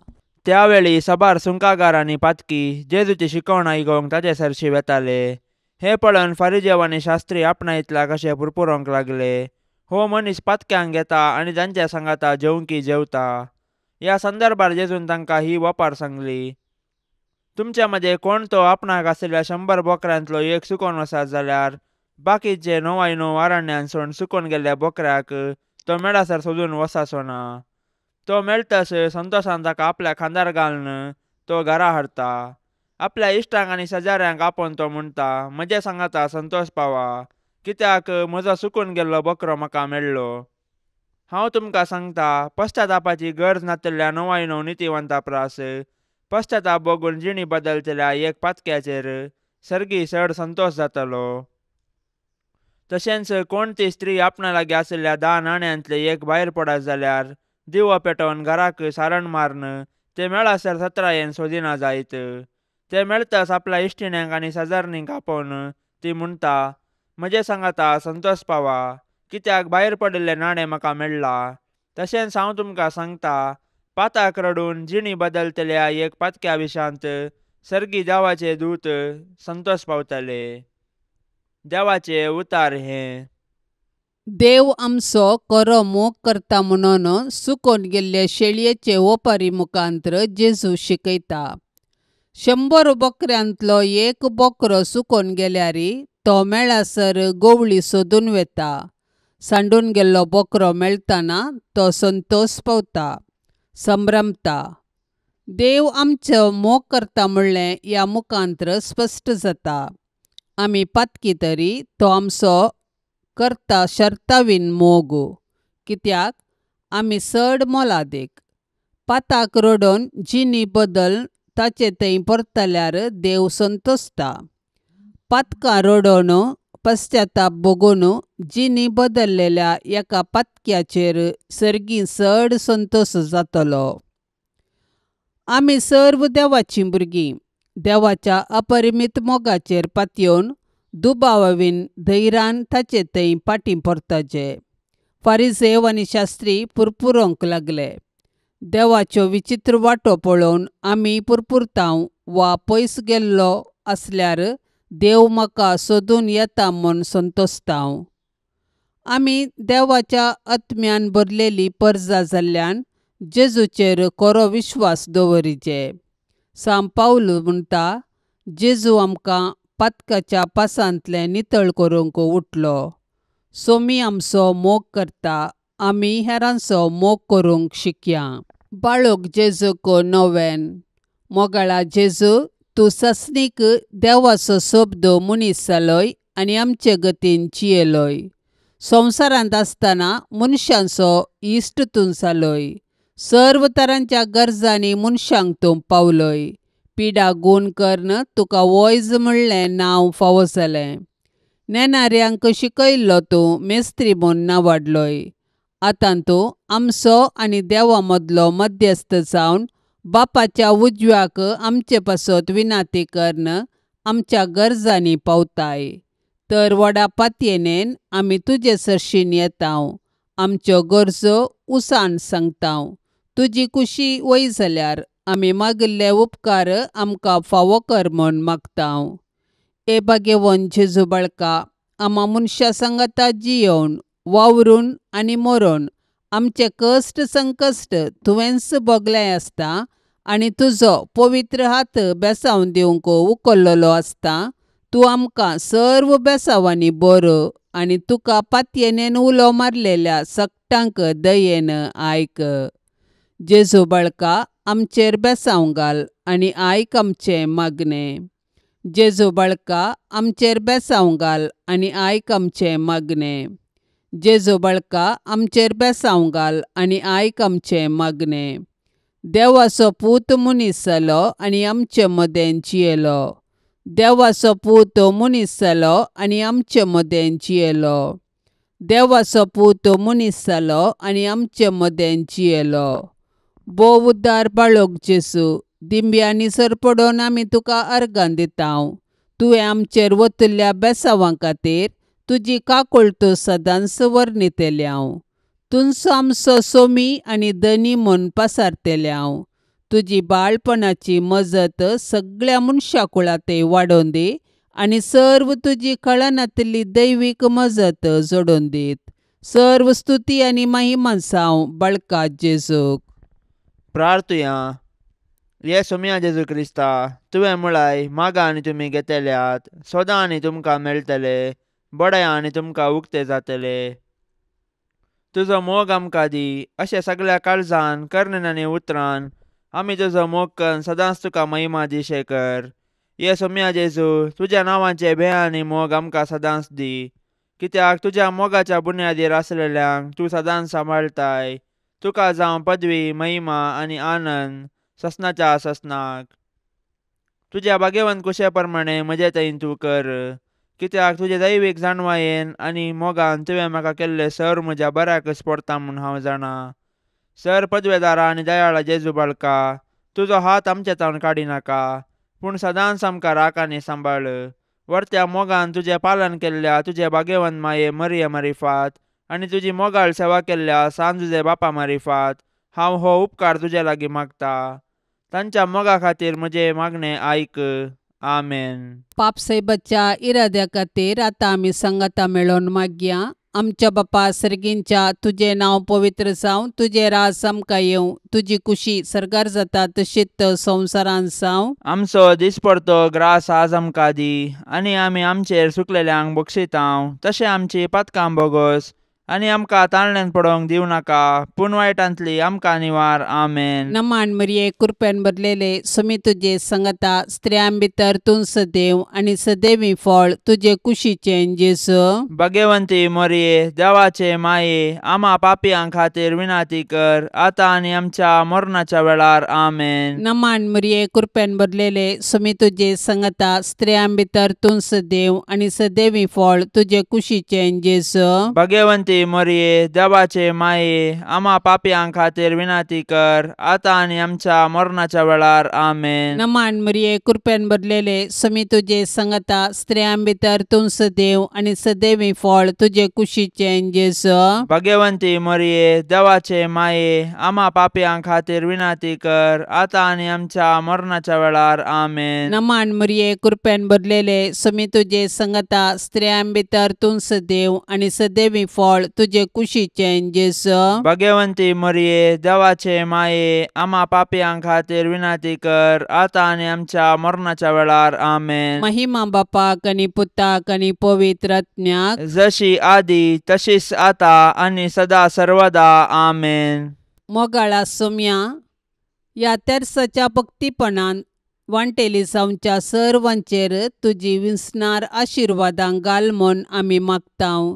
त्यावेळी सबार सुंकागार आनी पातकी जेजूची शिकवण आयकोंक ताचे सरशी वेताले. हे पळोवन फारिजेव आनी शास्त्री आपणा इतल्या कशे पुरपुरोंक लागले, हो मनीस पातक्यांक घेता आनी तांच्या सांगाता जेवंकी जेवता. ह्या संदर्भार जेजून तांकां ही वपार सांगली, तुमच्या मदें कोण तो आपणाक आशिल्ल्या 100 बोकऱ्यांतलो एक सुकोन वचत जाल्यार बाकीचे 99 अरण्यान सोडून सुकोन गेल्ल्या बोकऱ्याक तो मेळासर सोदून वचाचो ना. तो मेळटास संतोशान ताका आपल्या खांदार घालून तो घरा हाडटा. आपल्या इश्टांक आनी शेजाऱ्यांक आपोवन तो म्हणटा, म्हजे सांगाता संतोश पावा, कित्याक म्हजो सुकून गेल्लो बोकरो म्हाका मेळ्ळो. हांव तुमकां सांगता, पश्चातापाची गरज नातिल्ल्या 99 नितीवंता प्रास पश्चाताप भोगून जिणी बदलतल्या एक पातक्याचेर सर्गी चड संतोश जातलो. तशेंच कोण ती स्त्री आपणा लागीं आशिल्ल्या 10 नाण्यांतले एक भायर पडत जाल्यार दिवो पेटोवन घराक सारण मारून ते मेळासर सत्रायेन सोदिना जायत. ते मेळटास आपल्या इश्टिण्यांक आनी शेजारणींक आपोवन ती म्हणटा, म्हजे सांगाता संतोश पावा, कित्याक भायर पडिल्लें नाणें म्हाका मेळ्ळां. तशेंच हांव तुमकां सांगता, पाताक रडून जिणी बदलतल्या एक पातक्या विशांत सर्गी देवाचे दूत संतोश पावतले. देवाचे उतार हे. देव आमचो खरो मोग करता म्हणून सुकोन गेल्ले शेळयेचे ओपारी मुखांत्र जेजू शिकयता. 100 बोकऱ्यांतलो एक बोकरो सुकोन गेल्यार तो मेळासर गोवळी सोदून वेता. सांडून गेल्लो बोकरो मेळटना तो संतोश पावता, संभ्रमता. देव आमचो मोग करता म्हणलें ह्या मुखांत्र स्पश्ट जाता. आमी पातकी तरी तो आमचो करता शर्तावीन मोग, कित्याक आमी चड मोलादीक. पाताक रडोवन जिणी बदल ताचे थंय परतल्यार देव संतोशता. पातकां रडोवन पश्चाताप भोगून जिणी बदललेल्या एका पातक्याचेर सर्गी चड संतोश जातलो. आमी सर्व देवाचीं भुरगीं. देवाच्या अपरिमीत मोगाचेर पातयेवन दुबावावीन धैर्यान ताचे थंय फाटीं परतचे. फारिजेव आनी शास्त्री पुरपुरोंक लागले. देवाच्यो विचित्र वाटो पळोवन आमी पुरपुरतांव वा पयस गेल्लो आसल्यार देव म्हाका सोदून येता म्हूण संतोशतांव. आमी देवाच्या आत्म्यान भरलेली परजा जाल्ल्यान जेजूचेर खरो विश्वास दवरिचे. सांत पावल म्हणटा, जेजू आमकां पातकाच्या पासांतलें नितळ करूंक उठलो. सोमी आमचो मोग करता, आमी हेरांचो मोग करूंक शिकया. बाळक जेजूक नोवेन. मोगाळा जेजू, तूं सासणीक देवाचो शब्द मनीस जालोय आनी आमचे गतीन जियेलोय. संवसारांत आसतना मनशांचो इश्ट तूं जालोय. सर्व तरांच्या गरजांनी मनशांक तूं पावलोय. पिडा गूण करून तुका वयज म्हणलें नांव फावो जालें. नेणाऱ्यांक शिकयल्लो तूं मेस्त्री म्हूण नावाडलोय. आतां तूं आमचो आनी देवा मदलो मध्यस्थ जावन बापाच्या उजव्याक आमचे पासत विनाती करून आमच्या गरजांनी पावताय. तर व्हडा पातयेनेन आमी तुजे सरशीन येतांव, आमच्यो गरजो उसान सांगतांव. तुजी कुशी वय जाल्यार आमी मागिल्ले उपकार आमकां फावो कर म्हूण मागतांव. ए भाग्यवंत जेजू बाळका, आमा मनशां सांगाता जियोवन वावरून आनी मरोन आमचे कश्ट संकश्ट तुवेंच भोगलें आसता आनी तुजो पवित्र हात बेसावन दिवंक उखल्लेलो आसता. तूं आमकां सर्व बेसावांनी बरो आनी तुका पातयेनेन उलो मारलेल्या सगटांक दयेन आयक. जेजू बाळका, आमचेर बेसांव घाल आनी आयक आमचें मागणें. जेजू बाळका, आमचेर बेसांव घाल आनी आयक आमचें मागणें. जेजू बाळका, आमचेर बेसांव घाल आनी आयक आमचें मागणें. देवाचो पूत मनीस जालो आनी आमचे मदें जियेलो. देवाचो पूत मनीस जालो आनी आमचे मदें जियेलो. देवाचो पूत मनीस जालो आनी आमचे मदें जियेलो. भोव उद्दार बाळक जेजू, दिंब्यांनी सरपडोवन आमी तुका अर्गां दितांव. तुवें आमचेर वतिल्ल्या बेसांवां खातीर तुजी काकुळटो सदांच वर्णितल्यांव तुंचो आमचो सोमी आनी धनी म्हूण पसारतल्यांव. तुजी बाळपणाची मजत सगळ्या मनशा कुळांतय वाडोवन दी आनी सर्व तुजी कळनातिल्ली दैवीक मजत जोडून दीत. सर्व स्तुती आनी महिमा जावं बाळका जेजूक. प्रार्थुया. ये सोम्या जेजू क्रिस्ता, तुवें मुळाय मागा आनी तुमी घेतल्यात, सोदा आनी तुमकां मेळटले, बडया आनी तुमकां उक्ते जातले. तुजो मोग आमकां दी अशें सगळ्या काळजान करणेन आनी उतरान आमी तुजो मोग करून सदांच तुका महिमा दिशे कर. ये सोम्या जेजू, तुज्या नांवाचें भंय आनी मोग आमकां सदांच दी, कित्याक तुज्या मोगाच्या बुन्यादीर आसलेल्यांक तूं सदांच सांबाळटाय. तुका जावं पदवी, महिमा आनी आनंद ससनाच्या ससनाक. तुज्या भाग्यवंत कुशे प्रमाणे म्हजे तयन तूं कर, कित्याक तुजे दैवीक जाणवायेन आनी मोगान तुवें म्हाका केल्लें सर म्हज्या बऱ्याकच पडटा म्हूण हांव जाणा. सर पदवेदारा आनी दयाळा जेजू बाळका, तुजो हात आमचे तावन काडिनाका, पूण सदांच आमकां राख आनी सांबाळ. वर्त्या मोगान तुजें पालन केल्ल्या तुजे भाग्यवंत माये मरिये मारिफात आनी तुजी मोगाळ सेवा केल्ल्या सान तुजे बापा मारिफात हांव हो उपकार तुजे लागीं मागता. तांच्या मोगा खातीर म्हजें मागणें आयक. आमेन. पाप सायबाच्या इराद्या खातीर आतां आमी सांगाता मेळोवन मागया. आमच्या बापा सर्गींच्या, तुजें नांव पवित्र जावं, तुजें राज आमकां येवं, तुजी कुशी सर्गार जाता तशीच संवसारांत जावं. आमचो दिसपडतो ग्रास आज आमकां दी आनी आमी आमचेर सुकलेल्यांक बक्षितांव तशें आमची पातकां बोगोस आनी आमकां ताळण्यान पडोवंक दिवं नाका, पूण वायटांतली आमकां निवार. आमेन. नमान मरिये, कृपेन भरलेले, सुमी तुजे संगता, स्त्रियां भितर तूं सदैव आनी सदैवी फळ तुजे कुशीचें जेजू. भाग्यवंती मरिये, देवाचे माये, आमा पापयां खातीर विनाती कर, आतां आनी आमच्या मरणाच्या वेळार. आमेन. नमान मरिये, कृपेन भरलेले, सुमी तुजे संगता, स्त्रियां भितर तूं सदैव आनी सदैवी फळ तुजे कुशीचें जेजू. भाग्यवंती मरिये, देवाचे माये, आमा पापयां खातीर विनाती कर, आतां आनी आमच्या मरणाच्या वेळार. आमेन. नमान मरिये, कृपेन भरलेले, सुमी तुजे संगता, स्त्रियां भितर तूं सदैव आनी सदैवी फळ तुजे कुशीचें जेजू. भाग्यवंती मरिये, देवाचे माये, आमा पापयां खातीर विनाती कर, आतां आनी आमच्या मरणाच्या वेळार. आमेन. नमान मरिये, कृपेन भरलेले, सुमी तुजे संगता, स्त्रियां भितर तूं सदैव आनी सदैवी फळ तुजे कुशीचें जेजू. भाग्यवंती मरिये, देवाचे माये, आमा पापयां खातीर विनाती कर, आतां आनी आमच्या मरणाच्या वेळार. आमेन. महिमा बापाक आनी पुताक आनी पवित्र आत्म्याक, जशी आदी तशीच आतां आनी सदा सर्वदा. आमेन. मोगाळा सोम्या, ह्या तेर्साच्या भक्तीपणान वांटेली जावच्या सर्वांचेर तुजी विसणार आशिर्वादां घाल म्हूण आमी मागतांव.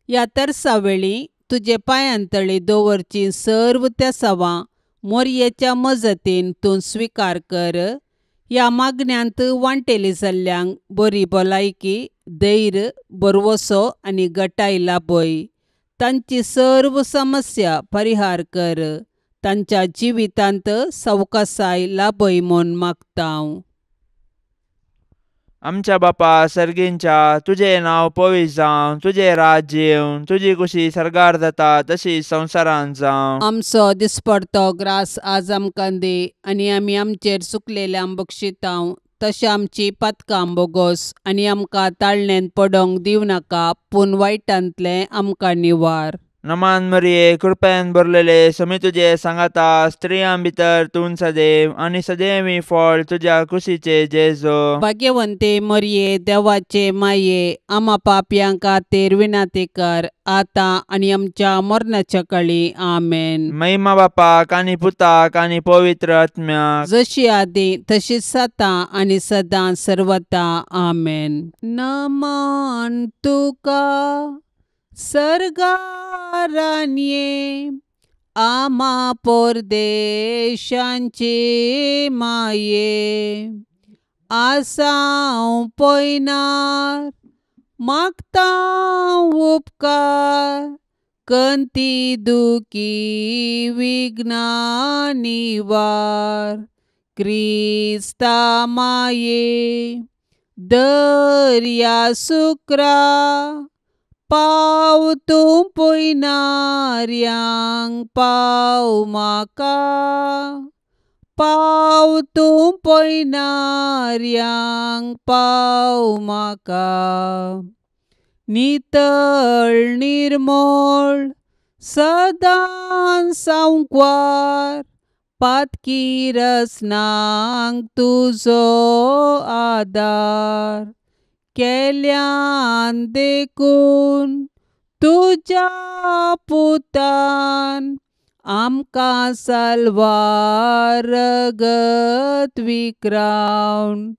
ह्या तेर्सा वेळी तुजे पांयांतळी दवरची सर्व तेसावां मोरयेच्या मजतीन तूं स्विकार कर. ह्या मागण्यांत वांटेली जाल्ल्यांक बरी भलायकी, धैर्य, भरवसो आनी गटाय लाभय. तांची सर्व समस्या परिहार कर. तांच्या जिवितांत सवकासाय लाभय म्हूण मागतांव. आमच्या बापा सर्गींच्या, तुजें नांव पवित्र जावं, तुजें राज्य येवं, तुजी कुशी सर्गार जाता तशी संवसारांत जावं. आमचो दिसपडतो ग्रास आज आमकां दी आनी आमी आमचेर चुकलेल्यांक बक्षितांव तशें आमची पातकां बोगोस आनी आमकां ताळणेंत पडोवंक दिवं नाका, पूण वायटांतलें आमकां निवार. नमान मरिये, कृपेन भरलेले, समी तुजे सांगाता, स्त्रियां भितर तूं सदैव आनी सदैवी फळ तुज्या कुशीचे जेजू. भाग्यवंते मरिये, देवाचे माये, आमा पापयां खातीर विनाती कर, आतां आनी आमच्या मरणाच्या काळी. आमेन. महिमा बापाक आनी पुताक आनी पवित्र आत्म्याक, जशी आदी तशीच आतां आनी सदां सर्वता. आमेन. नमन तुका सर्गारानये, आमा परदेशांचे माये, आसांव पयनार मागतां उपकार, कंती दुखी विघ्ना निवार, क्रिस्ता माये दर्या सुक्रा, पाव तूं पयनाऱ्यांक पाव म्हाका, पाव तूं पयनाऱ्यांक पाव म्हाका. नितळ निर्मळ सदां सांकवार, पातकी रसनांक तुजो आदार, केल्यान देखून तुज्या पुतान आमकां साल्वार रगत विक्रावन.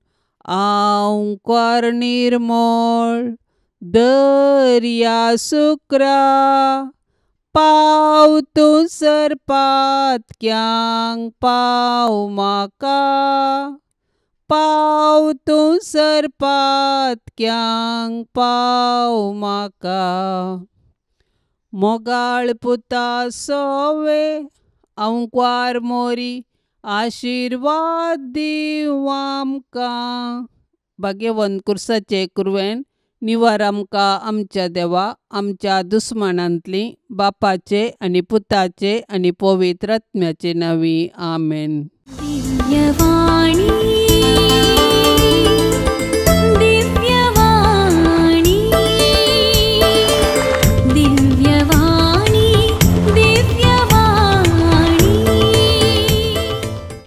आंवकार निर्मळ दर्या सुक्रा, पाव तूं सरपातक्यांक पाव म्हाका, पाव तूं सरपातक्यांक पाव म्हाका. मोगाळ पुता सोवे आंवकार मोरी, आशिर्वाद दीव आमकां. भाग्यवंत कुर्साचे कुरवेन निवार आमकां आमच्या देवा, आमच्या दुस्मानांतली, बापाचे आनी पुताचे आनी पवित्र आत्म्याचे नांवी. आमेन. दिव्यवाणी.